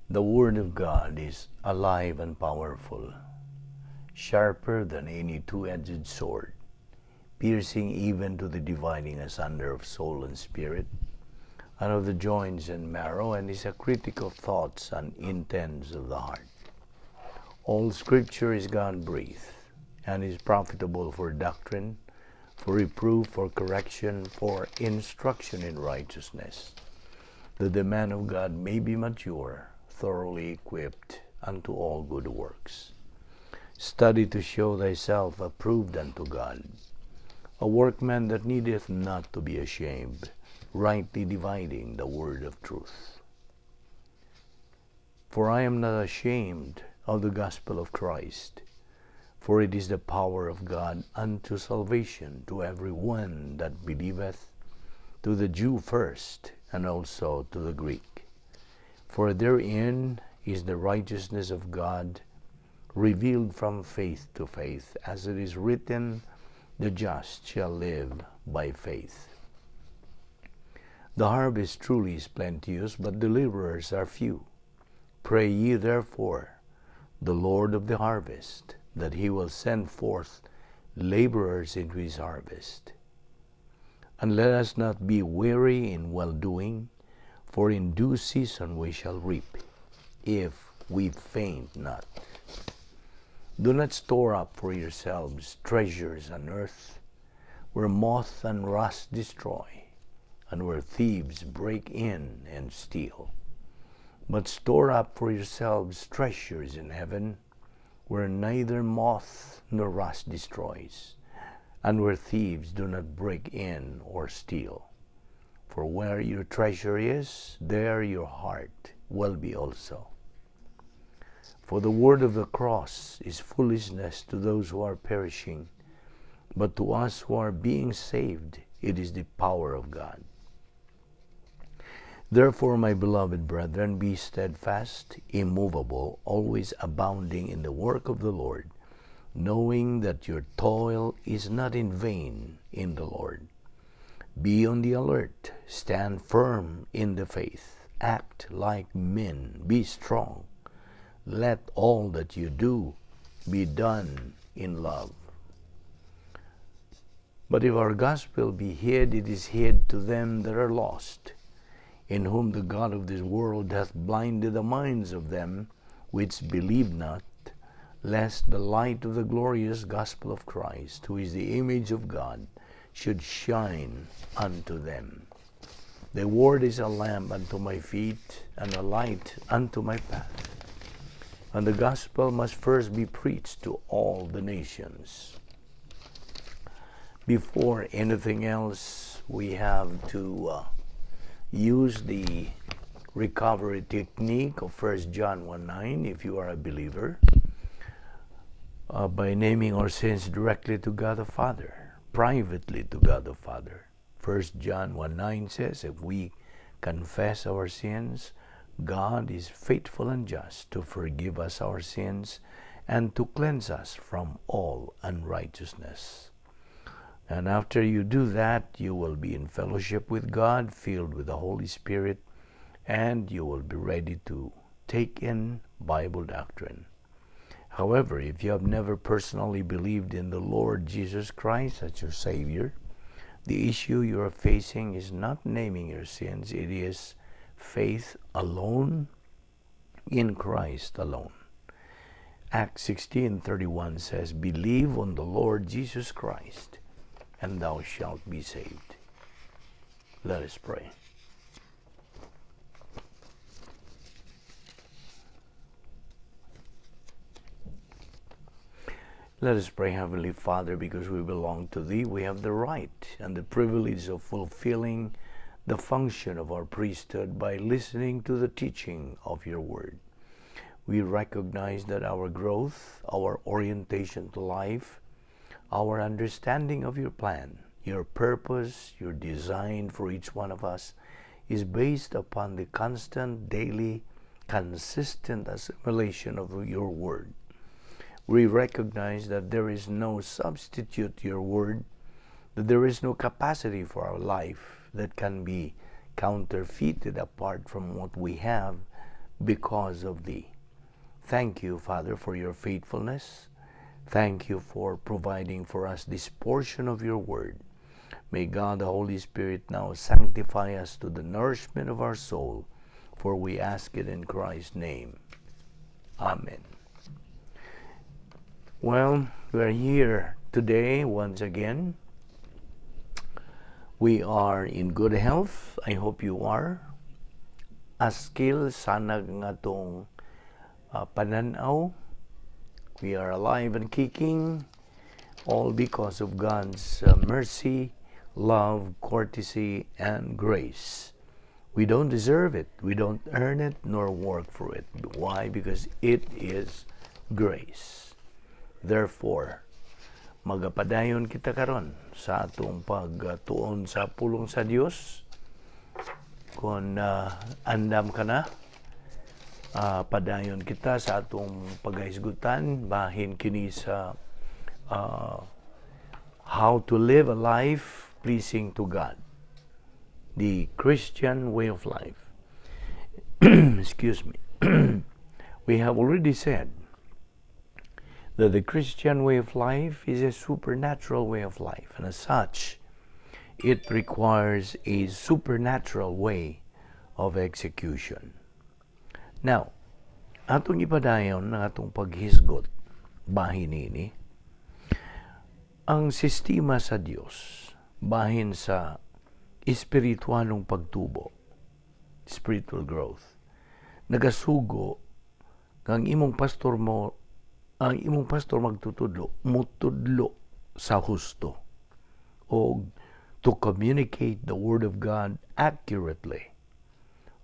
The Word of God is alive and powerful, sharper than any two-edged sword, piercing even to the dividing asunder of soul and spirit, and of the joints and marrow, and is a critic of thoughts and intents of the heart. All Scripture is God-breathed, and is profitable for doctrine, for reproof, for correction, for instruction in righteousness, that the man of God may be mature, thoroughly equipped unto all good works. Study to show thyself approved unto God, a workman that needeth not to be ashamed, rightly dividing the word of truth. For I am not ashamed of the gospel of Christ, for it is the power of God unto salvation to every one that believeth, to the Jew first, and also to the Greek. For therein is the righteousness of God revealed from faith to faith, as it is written, the just shall live by faith. The harvest truly is plenteous, but the laborers are few. Pray ye therefore the Lord of the harvest, that he will send forth laborers into his harvest. And let us not be weary in well-doing, for in due season we shall reap, if we faint not. Do not store up for yourselves treasures on earth, where moth and rust destroy, and where thieves break in and steal. But store up for yourselves treasures in heaven, where neither moth nor rust destroys, and where thieves do not break in or steal. For where your treasure is, there your heart will be also. For the word of the cross is foolishness to those who are perishing, but to us who are being saved, it is the power of God. Therefore, my beloved brethren, be steadfast, immovable, always abounding in the work of the Lord, knowing that your toil is not in vain in the Lord. Be on the alert, stand firm in the faith, act like men, be strong. Let all that you do be done in love. But if our gospel be hid, it is hid to them that are lost, in whom the God of this world hath blinded the minds of them which believe not, lest the light of the glorious gospel of Christ, who is the image of God, should shine unto them. The word is a lamp unto my feet, and a light unto my path. And the gospel must first be preached to all the nations. Before anything else, we have to use the recovery technique of 1 John 1:9, if you are a believer, by naming our sins directly to God the Father, privately to God the Father. 1 John 1:9 says, if we confess our sins, God is faithful and just to forgive us our sins and to cleanse us from all unrighteousness. And after you do that, you will be in fellowship with God, filled with the Holy Spirit, and you will be ready to take in Bible doctrine. However, if you have never personally believed in the Lord Jesus Christ as your Savior, the issue you are facing is not naming your sins, it is faith alone in Christ alone. Acts 16:31 says, believe on the Lord Jesus Christ, and thou shalt be saved. Let us pray. Let us pray, Heavenly Father, because we belong to Thee, we have the right and the privilege of fulfilling the function of our priesthood by listening to the teaching of Your Word. We recognize that our growth, our orientation to life, our understanding of Your plan, Your purpose, Your design for each one of us is based upon the constant, daily, consistent assimilation of Your Word. We recognize that there is no substitute to Your Word, that there is no capacity for our life that can be counterfeited apart from what we have because of thee. Thank you, Father, for your faithfulness. Thank you for providing for us this portion of your word. May God, the Holy Spirit, now sanctify us to the nourishment of our soul, for we ask it in Christ's name. Amen. Well, we're here today once again. We are in good health. I hope you are. Askil sanag nga atong pananaw. We are alive and kicking, all because of God's mercy, love, courtesy, and grace. We don't deserve it. We don't earn it nor work for it. Why? Because it is grace. Therefore, magapadayon kita karon sa atong pagtuon sa pulong sa Dios. Kung andam ka na, padayon kita sa atong paghisgutan bahin kini sa how to live a life pleasing to God, the Christian way of life. Excuse me. We have already said that the Christian way of life is a supernatural way of life, and as such, it requires a supernatural way of execution. Now, atong ipadayon ang atong paghisgot bahin ini ang sistema sa Dios bahin sa espiritualong pagtubo, spiritual growth. Nagasugo nga ang imong pastor magtutudlo, mutudlo sa husto o to communicate the word of God accurately,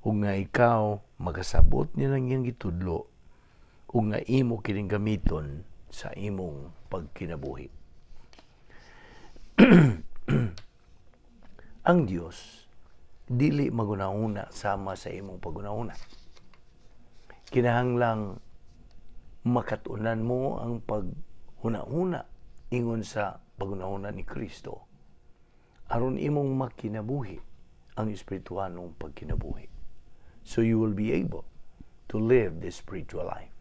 ug nga ikaw makasabot niya ng iyang gitudlo ug nga imo kining gamiton sa imong pagkinabuhi. Ang Dios dili magunahuna sama sa imong pagunahuna. Kinahanglang makat-unan mo ang paghuna-huna ingon sa paghunahuna ni Kristo aron imong makinabuhi ang espirituhanong pagkinabuhi. So you will be able to live the spiritual life.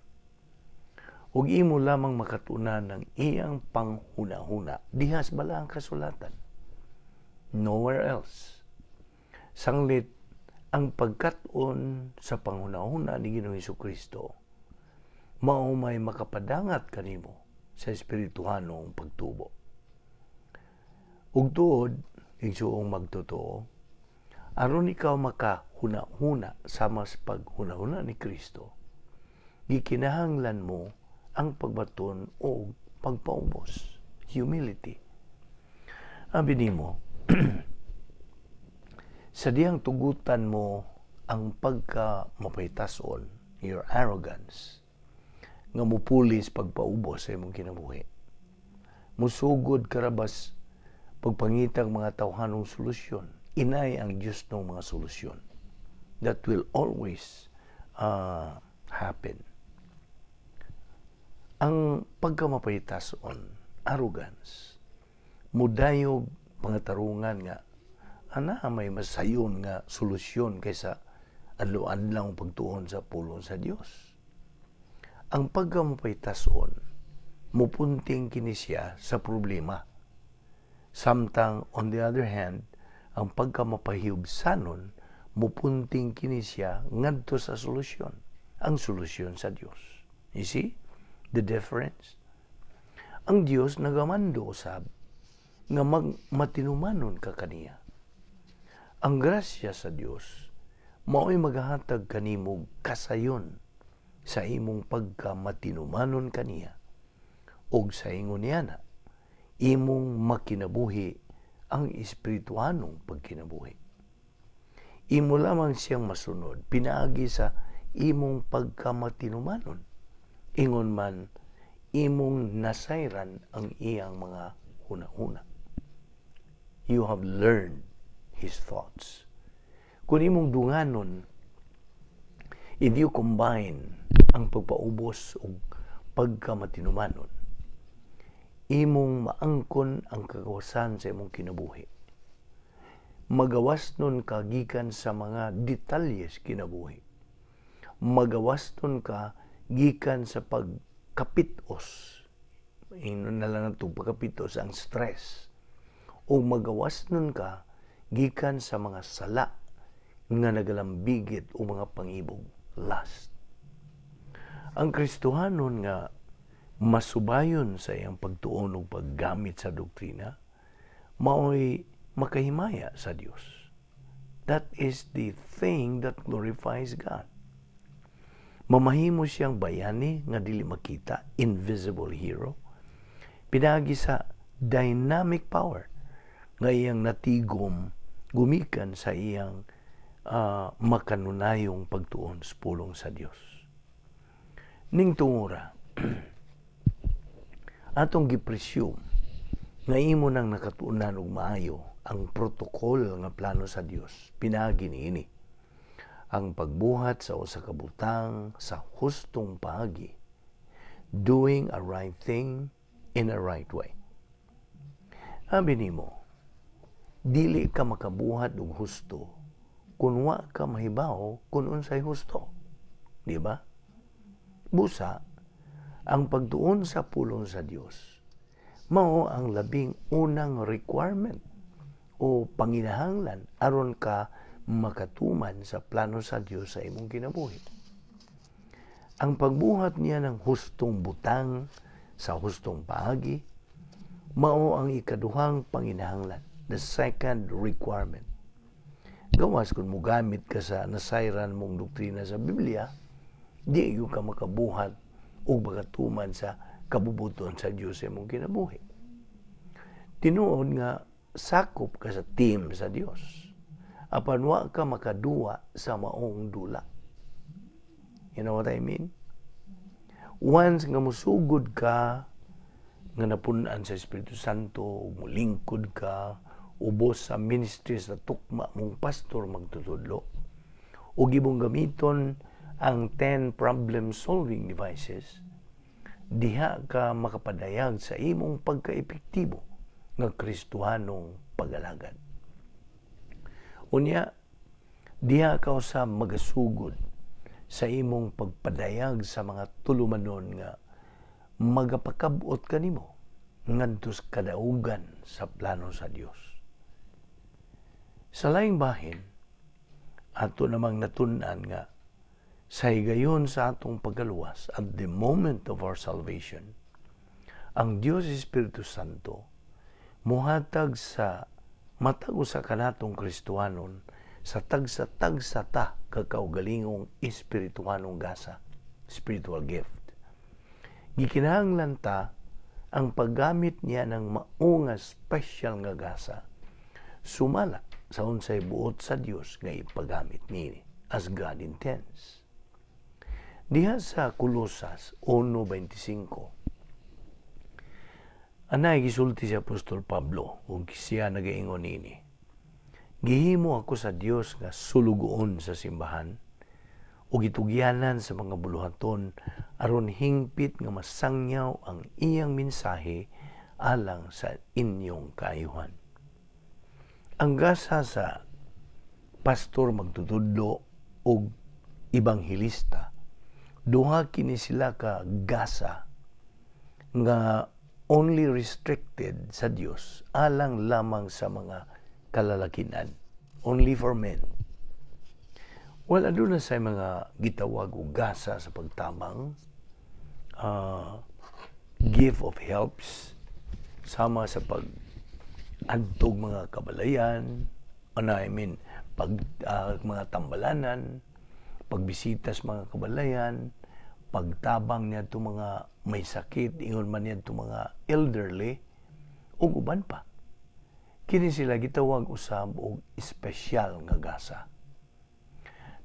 Ug imo lamang makatunan ng iyang panghuna-huna dihas balaang kasulatan. Nowhere else. Sanglit ang pagkat-on sa panghuna-huna ni Ginoong Kristo mao may makapadangat kanimo sa espirituhanong pagtubo. Ug tuod, igsuong magtotoo, aron ikaw makahuna-huna sama sa paghuna-huna ni Kristo, gikinahanglan mo ang pagbaton o pagpaubos, humility. Abi nimo, sa dihang tugutan mo ang pagka mapaytason, your arrogance, nga mupulis pagpaubos sa imong kinabuhi. Musugod karabas pagpangitag mga tawhanong solusyon. Inay ang Diyos ng mga solusyon. That will always happen. Ang pagkamapaytason, arrogance, mudayog pangatarungan nga ana may masayon nga solusyon kaysa adlaw-adlaw pagtuon sa pulong sa Dios. Ang pagkamapaytason mupunting kini siya sa problema. Samtang on the other hand, ang pagkamapahiyubsanon mupunting kini siya ngadto sa solusyon, ang solusyon sa Dios. You see the difference? Ang Dios nagamando usab nga magmatinumanon ka kaniya. Ang grasya sa Dios mao'y maghahatag kanimo kasayon sa imong pagkamatinumanon kaniya, ug sa ingon niya na imong makinabuhi ang espirituhanong pagkinabuhi. Imo lamang siyang masunod pinaagi sa imong pagkamatinumanon. Ingon man imong nasayran ang iyang mga hunahuna. You have learned His thoughts. Kung imong dunganon, if you combine ang pagpaubos ug pagkamatinumanon, imong maangkon ang kagawasan sa imong kinabuhi. Magawas nun ka gikan sa mga detalyes kinabuhi. Magawaston ka gikan sa pagkapitos. Ingnon na lang itong pagkapitos, ang stress. O magawaston ka gikan sa mga sala nga nagalambigit o mga pangibog, lust. Ang Kristohanon nga masubayon sa iyang pagtuon ug paggamit sa doktrina, maoy makahimaya sa Dios. That is the thing that glorifies God. Mamahimo siyang bayani nga dili makita, invisible hero, pinaagi sa dynamic power nga iyang natigom gumikan sa iyang makanunayong pagtuon sa pulong sa Dios. Ning tungura, atong gi-presume nga imo nang nakatuonan og maayo ang protocol nga plano sa Dios pinaagi niini. Ang pagbuhat sa usa ka butang sa hustong paagi, doing a right thing in a right way. Abi nimo, dili ka makabuhat og husto kung wa ka mahibaw kung unsay husto. Di ba? Busa, ang pagtuon sa pulong sa Dios mao ang labing unang requirement o panginahanglan aron ka makatuman sa plano sa Dios sa imong kinabuhi. Ang pagbuhat niya ng hustong butang sa hustong paagi mao ang ikaduhang panginahanglan, the second requirement. Gawas kung mugamit ka sa nasayran mong doktrina sa Biblia, di gyud ka makabuhat o makatuman sa kabubuton sa Dios sa imong kinabuhi. Tinuod nga sakop ka sa team sa Dios, apan wa ka makaduwa sa maong dula. You know what I mean? Once nga musugod ka nga napun-an sa Espiritu Santo, ug mulingkod ka ubos sa ministry sa tukma mong pastor magtutudlo, ug imong gamiton ang 10 problem solving devices, diha ka makapadayag sa imong pagkaepektibo nga Kristohanong pagalagad. Unya, diha ka sa magasugod sa imong pagpadayag sa mga tulumanon nga magapakabot kanimo ngadto sa kadaugan sa plano sa Dios. Sa laing bahin, ato namang natun-an nga sa higayon sa atong pagkaluwas, at the moment of our salvation, ang Dios Espiritu Santo muhatag sa matag usa kanatong Kristohanon sa tagsa-tagsa ta kakaugalingong espirituhanong gasa, spiritual gift. Gikinahanglan ta ang paggamit niya ng mao nga special nga gasa sumala sa unsay buot sa Dios nga ipagamit niini, as God intends. Diha sa Kolosas 1:25, anay gisulti si Apostol Pablo ug siya nagaingon niini: "Gihimo ako sa Dios nga sulugoon sa simbahan ug gitugyanan sa mga buluhaton aron hingpit nga masangyaw ang iyang mensahe alang sa inyong kaayuhan." Ang gasa sa pastor magtutudlo og ebanghelista, duha kini sila ka gasa nga only restricted sa Dios alang lamang sa mga kalalakinan, only for men. Well, aduna sa mga gitawag og gasa sa pagtabang, gift of helps, sama sa pag adtog mga kabalayan, ano, I mean, pag mga tambalanan, pagbisita sa mga kabalayan, pagtabang niya mga may sakit, ingon man niya mga elderly, ug uban pa. Kini sila gitawag usab og espesyal nga gasa.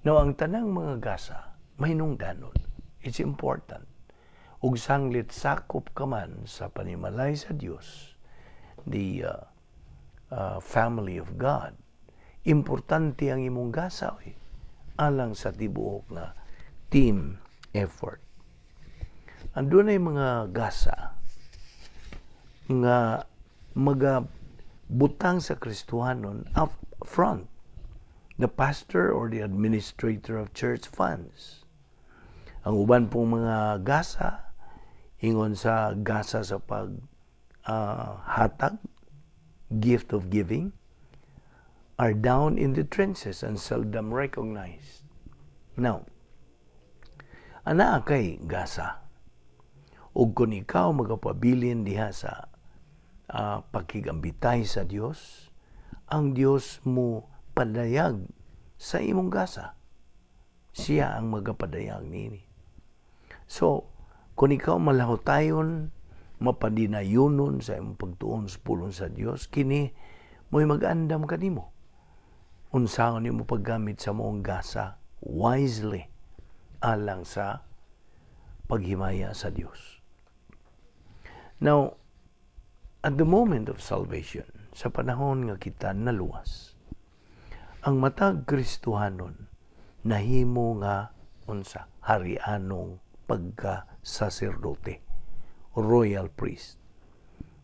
Now, ang tanang mga gasa, mahinungdanon. It's important. Ug sanglit sakop ka man sa panimalay sa Dios, the family of God, importante ang imong gasa, oy, alang sa tibuok nga team effort. Andun ay mga gasa nga maga butang sa Kristohanon up front, the pastor or the administrator of church funds. Ang uban pong mga gasa, ingon sa gasa sa pag hatag, gift of giving, are down in the trenches and seldom recognized. Now, anaa kay gasa. Ug kung ikaw magapabilin diha sa pakigambitay sa Dios, ang Dios mo padayag sa imong gasa. Siya ang magapadayag niini. So, kung ikaw malahotayon, mapadinayonon sa imong pagtuon sa pulong sa Dios, kini mo'y mag-andam kanimo. Unsaon nimo paggamit sa imong gasa wisely alang sa paghimaya sa Dios. Now, at the moment of salvation, sa panahon nga kita naluwas, ang matag Kristohanon nahimo nga unsa? Harianong pagka-saserdote, royal priest,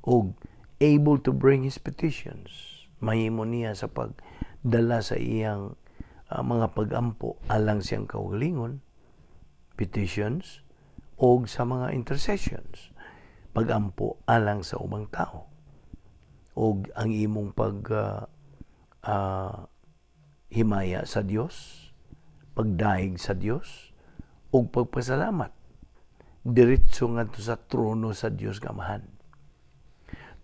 ug able to bring his petitions. Mahimo niya sa pagdala sa iyang mga pagampo alang siyang kaugalingon, petitions, og sa mga intercessions, pagampo alang sa ubang tao. Og ang imong pag himaya sa Dios, pagdaig sa Dios, ug pagpasalamat diretso ngadto sa trono sa Dios nga Amahan.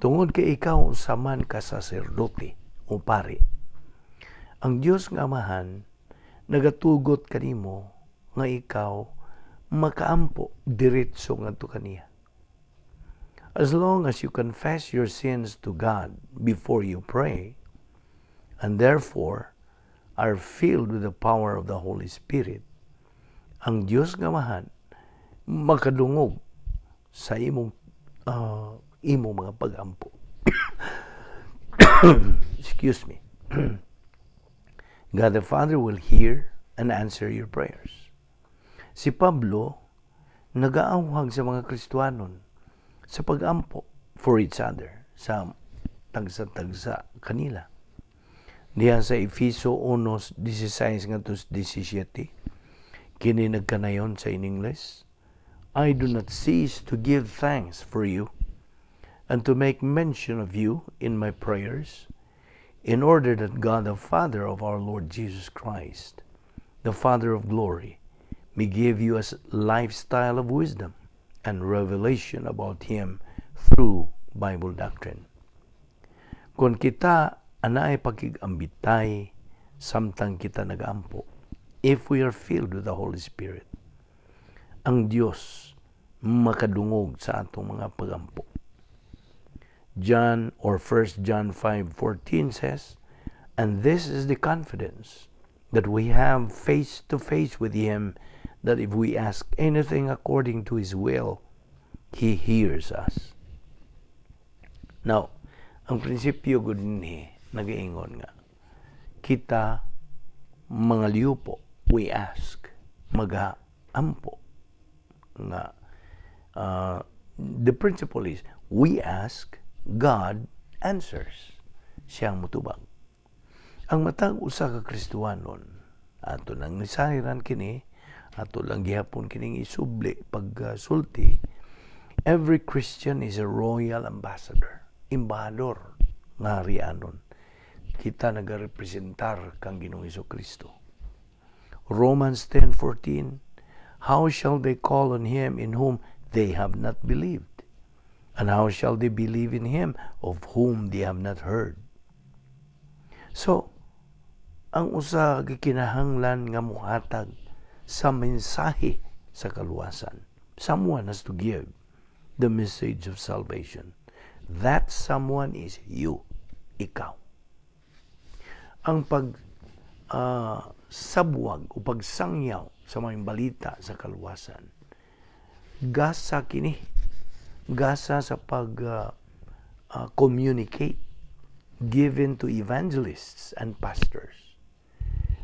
Tungod kay ikaw usa man ka saserdote o pari, ang Dios nga Amahan nagatugot kanimo nga ikaw makaampo diretso ngadto kaniya. As long as you confess your sins to God before you pray, and therefore are filled with the power of the Holy Spirit, ang Dios nga Amahan makadungog sa imong mga pagampo. Excuse me. God the Father will hear and answer your prayers. Si Pablo nagaawhag sa mga Kristohanon sa pagampo for each other, sa tagsa-tagsa kanila. Diha sa Efeso 1:16 ngadto 17, kini nagkanayon sa in English, "I do not cease to give thanks for you and to make mention of you in my prayers, in order that God the Father of our Lord Jesus Christ, the Father of glory, may give you a lifestyle of wisdom and revelation about Him through Bible doctrine." Kung kita anaay pakigambitay samtang kita nagaampo, if we are filled with the Holy Spirit, ang Dios makadungog sa atong mga pagampo. John or 1 John 5:14 says, "And this is the confidence that we have face to face with Him, that if we ask anything according to His will, He hears us." Now, ang prinsipyo gud ni nagaingon nga kita mga liupo, we ask, magaampo nga the principle is we ask, God answers. Siyang mutubag. Ang matag usa ka Kristohanon, ato nang nisayran kini, ato lang gihapon kining isubli pagsulti, every Christian is a royal ambassador, embahador nga harianon. Kita nagarepresentar kang Ginoong Kristo. Romans 10:14, "How shall they call on Him in whom they have not believed? And how shall they believe in Him of whom they have not heard?" So, ang usa gikinahanglan nga muhatag sa mensahe sa kaluwasan. Someone has to give the message of salvation. That someone is you, ikaw. Ang pag sabwag o pagsangyaw sa mga balita sa kaluwasan, gasa kini, gasa sa pag communicate given to evangelists and pastors.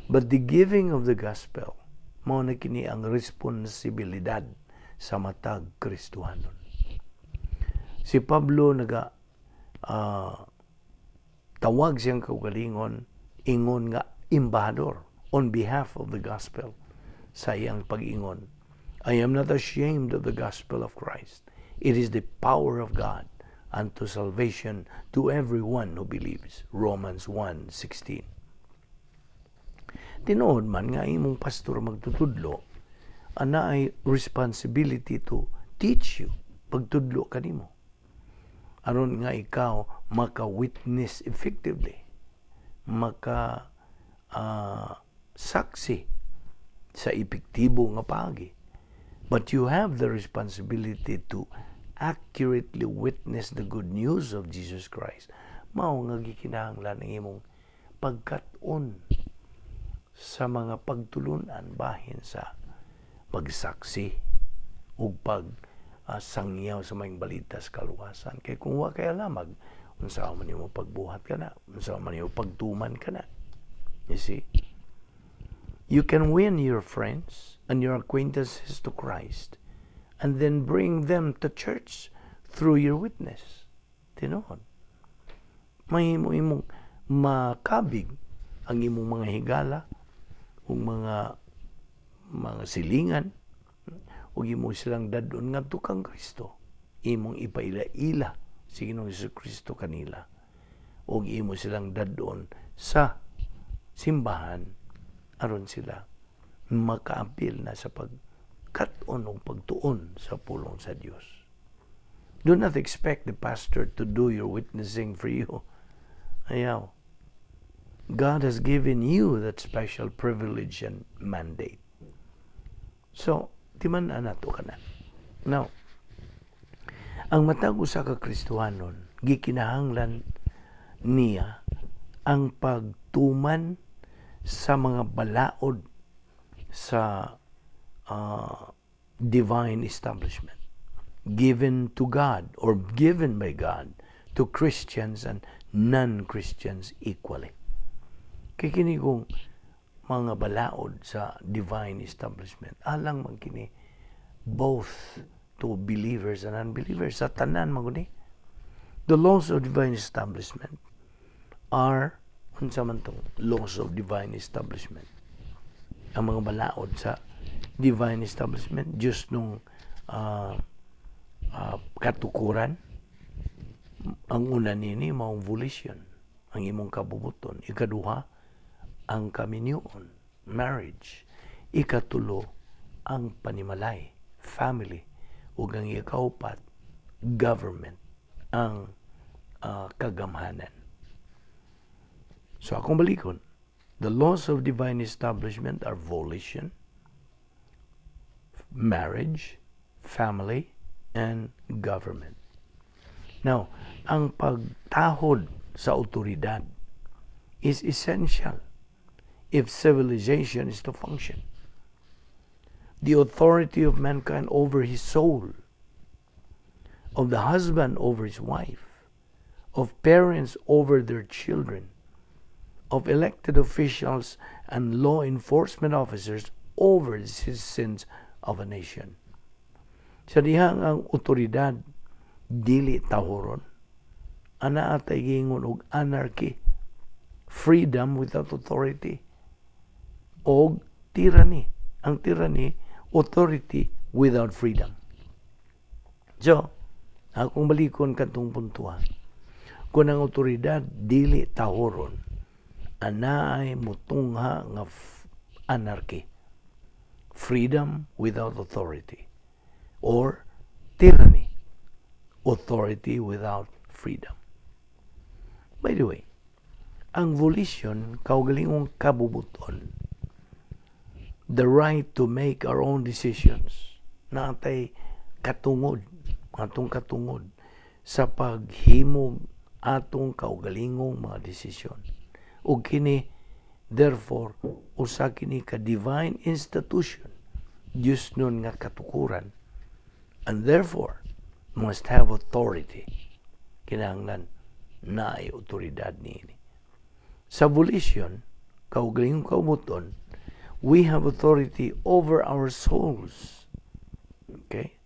But the giving of the gospel, mao na kini ang responsibilidad sa matag Kristohanon. Si Pablo naga tawag siyang kaugalingon ingon nga embahador on behalf of the gospel sa iyang pag-ingon. I am not ashamed of the gospel of Christ. It is the power of God unto salvation to everyone who believes. Romans 1:16. Tinuod man nga imong pastor magtutudlo, ana ay responsibility to teach you, pagtudlo kanimo aron nga ikaw maka-witness effectively, maka saksi sa epektibo nga paagi. But you have the responsibility to accurately witness the good news of Jesus Christ. Mao nga gikinahanglan ang imong pagkat-on sa mga pagtulunan bahin sa pagsaksi ug pag sangyaw sa maayong balita sa kaluwasan. Kay kung wa kay alamag, unsa man nimo pagbuhat kana, unsa man nimo pagtuman kana? You see, you can win your friends and your acquaintances to Christ and then bring them to church through your witness. Tinuod, mahimo imong makabig ang imong mga higala ug mga silingan ug imo silang dad-on ngadto kang Kristo, imong ipaila-ila si Ginoong Kristo kanila ug imo silang dad-on sa simbahan aron sila makaapil na sa pagkat-on o pagtuon sa pulong sa Dios. Do not expect the pastor to do your witnessing for you. Ayaw. God has given you that special privilege and mandate. So, timan-an nato kana. Now, ang matag usa ka Kristohanon, gikinahanglan niya ang pagtuman sa mga balaod sa divine establishment given to God or given by God to Christians and non-Christians equally. Kay kini kong mga balaod sa divine establishment, alang man kini both to believers and unbelievers, sa tanan man guni. The laws of divine establishment are, unsa man tong laws of divine establishment? Ang mga balaod sa divine establishment, Diyos nung katukuran, ang una nini maong volition, ang imong kabubuton. Ikaduha, ang kaminyoon, marriage. Ikatulo, ang panimalay, family. Ug ang ikaupat, government, ang kagamhanan. So akong balikon, the laws of divine establishment are volition, marriage, family, and government. Now, ang pagtahod sa autoridad is essential if civilization is to function. The authority of mankind over his soul, of the husband over his wife, of parents over their children, of elected officials and law enforcement officers over the citizens of a nation. Sa dihang ang otoridad dili tahoron, ana atay giingon og anarchy, freedom without authority, og tyranny. Ang tyranny, authority without freedom. So, akong balikon katong puntuhan. Kung ang otoridad dili tahoron, ana ay mutungha nga anarchy. Freedom without authority. Or tyranny. Authority without freedom. By the way, ang volition, kaugalingong kabubuton, the right to make our own decisions, natay katungod, atong katungod sa paghimog atong kaugalingong mga desisyon. Ug kini, therefore, usa kini ka divine institution, Diyos nun nga katukuran, and therefore must have authority. Kinahanglan naay otoridad niini. Sa volition, kaugalingong kaubuton, we have authority over our souls. Okay?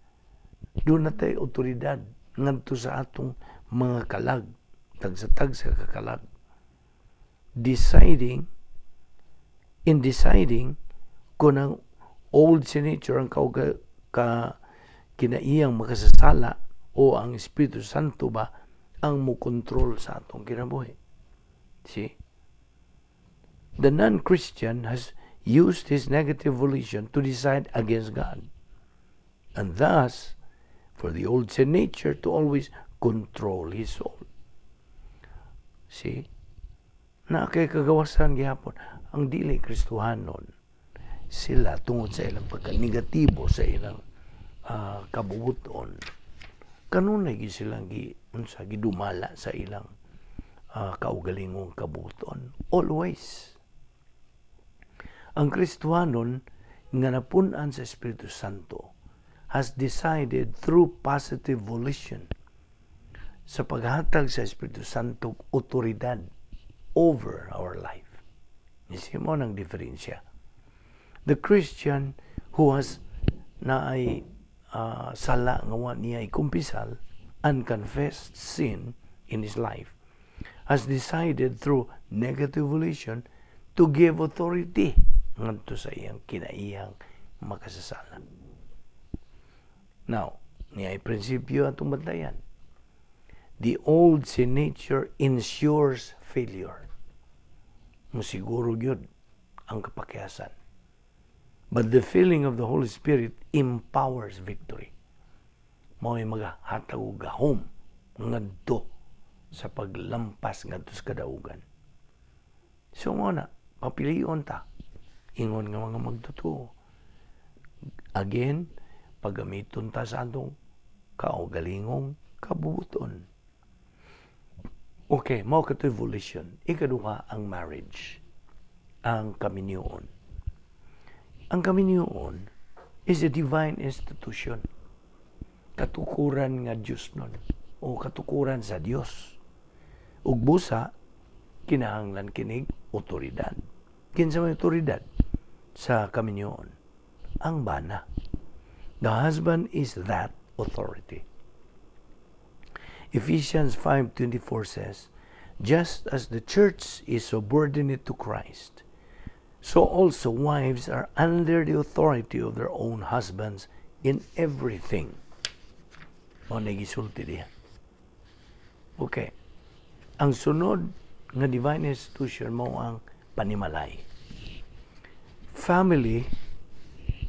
Duna tay otoridad ngadto sa atong mga kalag, tagsa-tagsa ka kalag. In deciding kung ang old nature, ang ka kinaiyang makasasala o ang Espiritu Santo ba ang mokontrol sa atong kinabuhi? See? The non-Christian has used his negative volition to decide against God. And thus, for the old sin nature to always control his soul. See? Na kay kagawasan gihapon ang dili Kristohanon sila tungod sa ilang pagka-negatibo sa ilang kabubuton, kanunay gyud silang gi unsa, gidumala sa ilang kaugalingong kabubuton always. Ang Kristohanon nga napun-an sa Espiritu Santo has decided through positive volition sa paghatag sa Espiritu Santo otoridad over our life. Mao nang diferensya. The Christian who has na ay sala nga wa niya ikumpisal, unconfessed sin in his life, has decided through negative volition to give authority ngadto sa iyang kinaiyang makasasala. Now, niya ay prinsipyo atong bantayan. The old sin nature ensures failure. Musiguro gyud ang kapakyasan. But the filling of the Holy Spirit empowers victory. Mao'y magahatag og gahom ngadto sa paglampas ngadto sa kadaugan. So mao na, papilion ta ingon nga mga magtotoo. Again, paggamiton ta sa atong kaugalingong kabubuton. Okay, mao kato'y volition. Ikaduha, ang marriage, ang kaminyoon. Ang kaminyoon is a divine institution. Katukuran nga Diyos nun o katukuran sa Dios. Ug busa, kinahanglan kinig otoridad. Kinsa may otoridad sa kaminyoon? Ang bana. The husband is that authority. Ephesians 5:24 says, "Just as the church is subordinate to Christ, so also wives are under the authority of their own husbands in everything." Mao na gisulti diha. Okay. Ang sunod nga divine institution mao ang panimalay. Family,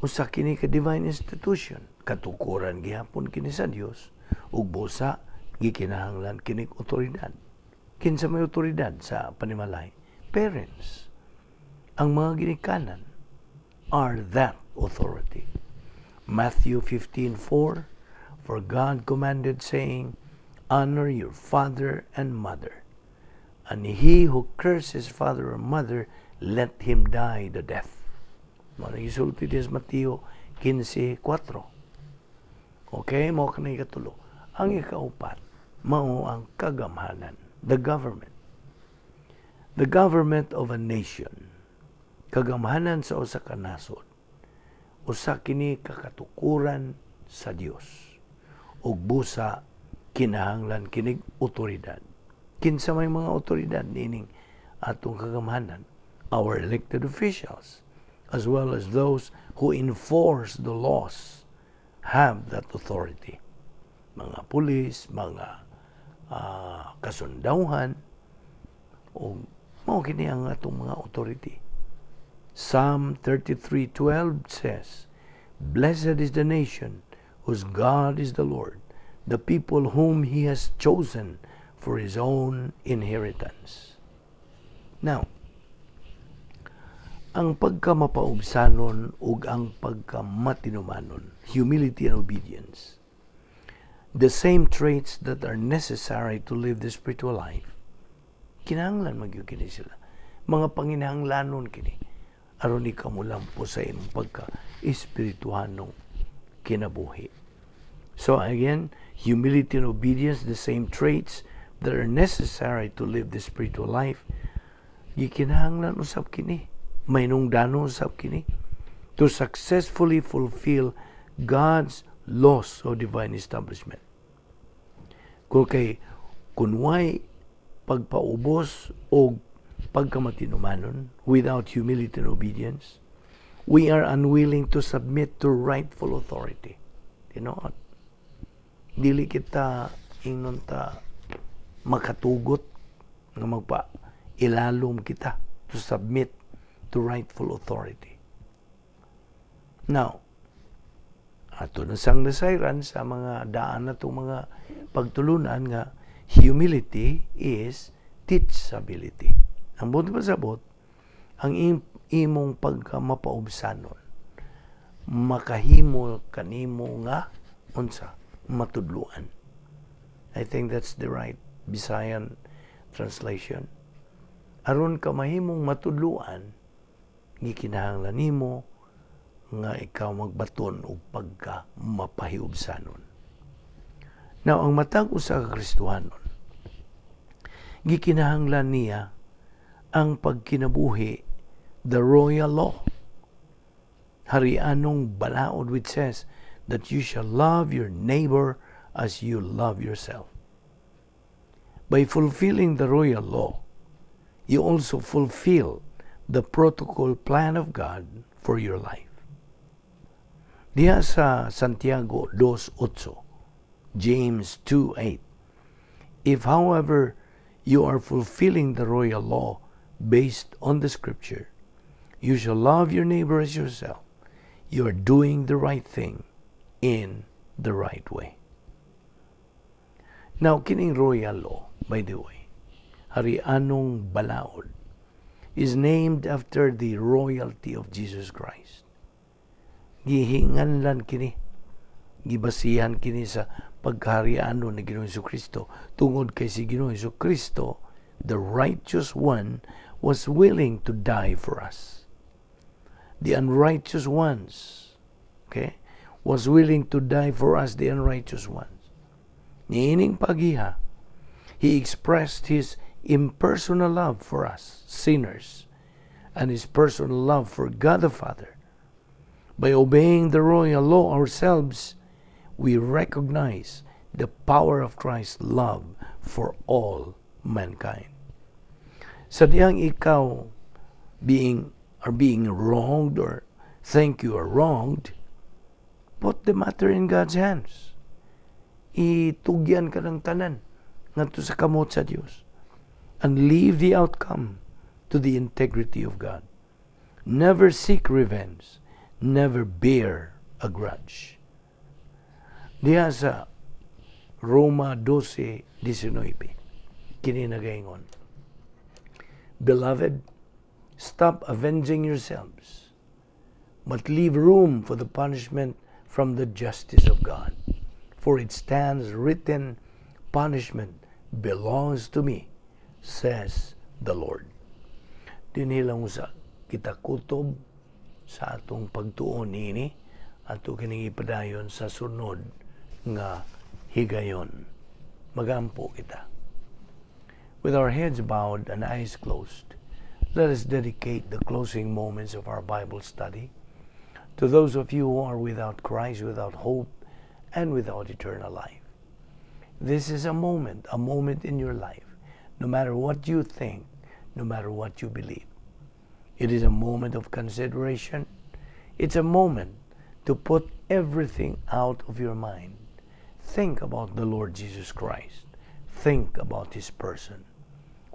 usa kini ka divine institution. Katukuran gihapon kini sa Dios ug busa gikinahanglan kini otoridad. Kinsa may otoridad sa panimalay? Parents. Ang mga ginikanan are that authority. Matthew 15:4, "For God commanded, saying, 'Honor your father and mother. And he who curses father or mother, let him die the death.'" Mao na gisulti diha sa Mateo 15:4. Okay, mao kanay ikatulo. Ang ikaupat, mao ang kagamhanan, the government. The government of a nation. Kagamhanan sa usa ka nasod. Usa kini ka katukuran sa Dios. Ug busa kinahanglan kinig otoridad. Kinsa may mga otoridad niining atong kagamhanan? Our elected officials, as well as those who enforce the laws, have that authority. Mga pulis, mga kasundawhan, o mao kini ang atong mga authority. Psalm 33:12 says, "Blessed is the nation whose God is the Lord, the people whom He has chosen for His own inheritance." Now, ang pagkamapaubsanon ug ang pagkamatinumanon, humility and obedience, the same traits that are necessary to live the spiritual life, kinahanglan magyud kini sila. Mga panginahanglanon kini aron ikaw molampo sa imong pagka espirituhanong kinabuhi. So again, humility and obedience, the same traits that are necessary to live the spiritual life, gikinahanglan usab kini, mainungdanon usab kini to successfully fulfill God's laws of divine establishment. Kung kay kunway pagpaubos o pagkamatinumanon, without humility and obedience, We are unwilling to submit to rightful authority. Tinuod. Dili kita, ingnon ta, makatugot nga magpa ilalom kita to submit to rightful authority. Now, ato na sang nasayran sa mga daan na itong mga pagtulunan nga humility is teachability. Ang buot pasabot, ang imong pagka mapaubsanon, makahimo kanimo nga unsa, matudluan. I think that's the right Bisayan translation. Aron ka mahimong matudluan, gikinahanglan nimo nga ikaw magbaton og pagka mapahiubsanon. Now, ang matag usa ka Kristohanon, gikinahanglan niya ang pagkinabuhi, the royal law, harianong balaod, which says that you shall love your neighbor as you love yourself. By fulfilling the royal law, you also fulfill the protocol plan of God for your life. Diha sa Santiago 2.8, James 2.8, "If, however, you are fulfilling the royal law based on the scripture, 'You shall love your neighbor as yourself,' you are doing the right thing in the right way." Now, kining royal law, by the way, harianong balaod, is named after the royalty of Jesus Christ. Gihinganlan kini, gibasihan kini sa pagkahariano ni Ginoong Kristo tungod kay si Ginoong Kristo, the righteous one, was willing to die for us, the unrighteous ones. Okay, was willing to die for us, the unrighteous ones. Niining pagiha, he expressed his impersonal love for us sinners and his personal love for God the Father. By obeying the royal law ourselves, we recognize the power of Christ's love for all mankind. Sa dihang ikaw being are being wronged or think you are wronged, put the matter in God's hands. Itugyan ka ng tanan ngadto sa kamot sa Dios and leave the outcome to the integrity of God. Never seek revenge. Never bear a grudge. Diha sa Roma 12:19, kini nagaingon, "Beloved, stop avenging yourselves, but leave room for the punishment from the justice of God. For it stands written, 'Punishment belongs to me,' says the Lord." Dinhi lang usa kita kutob sa atong pagtuon niini, ato kining ipadayon sa sunod nga higayon. Magampo kita. With our heads bowed and eyes closed, let us dedicate the closing moments of our Bible study to those of you who are without Christ, without hope, and without eternal life. This is a moment in your life, no matter what you think, no matter what you believe. It is a moment of consideration. It's a moment to put everything out of your mind. Think about the Lord Jesus Christ. Think about His person.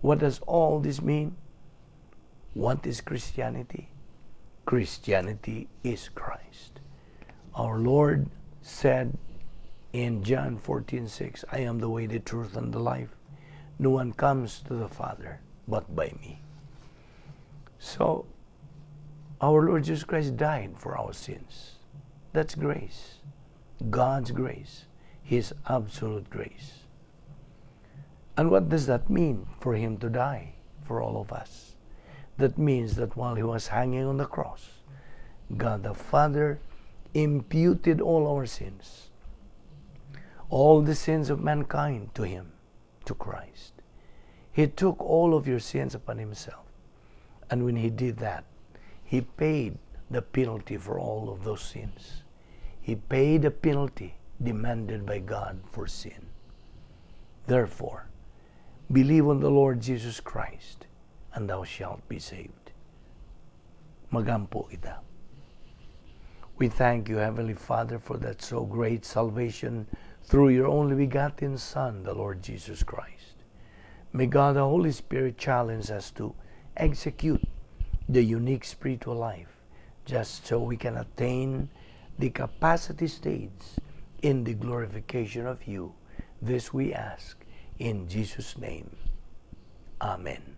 What does all this mean? What is Christianity? Christianity is Christ. Our Lord said in John 14:6, "I am the way, the truth, and the life. No one comes to the Father but by me." So, our Lord Jesus Christ died for our sins. That's grace. God's grace. His absolute grace. And what does that mean for Him to die for all of us? That means that while He was hanging on the cross, God the Father imputed all our sins, all the sins of mankind to Him, to Christ. He took all of your sins upon Himself. And when He did that, He paid the penalty for all of those sins. He paid the penalty demanded by God for sin. Therefore, believe on the Lord Jesus Christ, and thou shalt be saved. Magampo kita. We thank you, Heavenly Father, for that so great salvation through your only begotten Son, the Lord Jesus Christ. May God the Holy Spirit challenge us to execute the unique spiritual life just so we can attain the capacity stage in the glorification of you. This we ask in Jesus' name. Amen.